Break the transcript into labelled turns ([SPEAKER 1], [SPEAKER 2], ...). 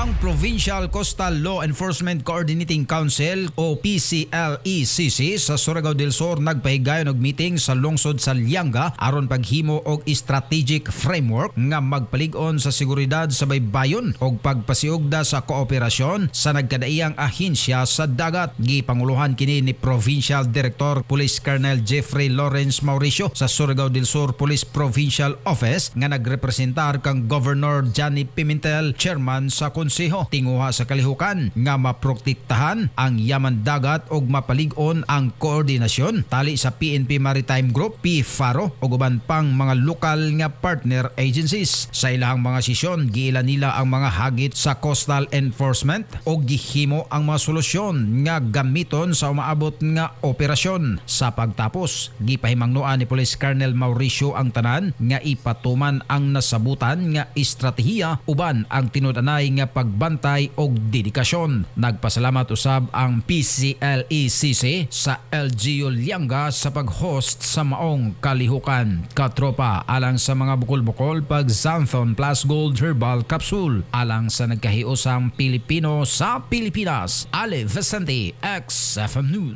[SPEAKER 1] Ang Provincial Coastal Law Enforcement Coordinating Council o PCLECC sa Surigao del Sur nagpahigayon og meeting sa lungsod sa Lianga aron paghimo og strategic framework nga magpalig-on sa seguridad sa baybayon og pagpasiugda sa kooperasyon sa nagkadaiyang ahensya sa dagat. Gipanguluhan kini ni Provincial Director Police Colonel Jeffrey Lawrence Mauricio sa Surigao del Sur Police Provincial Office nga nagrepresentar kang Governor Johnny Pimentel, chairman sa konseho. Tinguha sa kalihukan nga maprotektahan ang yaman dagat ug mapalig-on ang koordinasyon tali sa PNP Maritime Group, PFARO ug uban pang mga lokal nga partner agencies. Sa ilahang mga sesyon, giila nila ang mga hagit sa coastal enforcement ug gihimo ang mga solusyon nga gamiton sa umaabot nga operasyon. Sa pagtapos, gipahimangnoan ni Police Colonel Mauricio ang tanan nga ipatuman ang nasabutan nga estratehiya uban ang tinud-anay nga pagbantay og dedikasyon. Nagpasalamat usab ang PCLECC sa LGU Lianga sa pag-host sa maong kalihukan. Katropa, alang sa mga bukol-bukol pag Xanthone Plus Gold Herbal Capsule, alang sa nagkahiusang Pilipino sa Pilipinas. Ale Vicente, XFM News.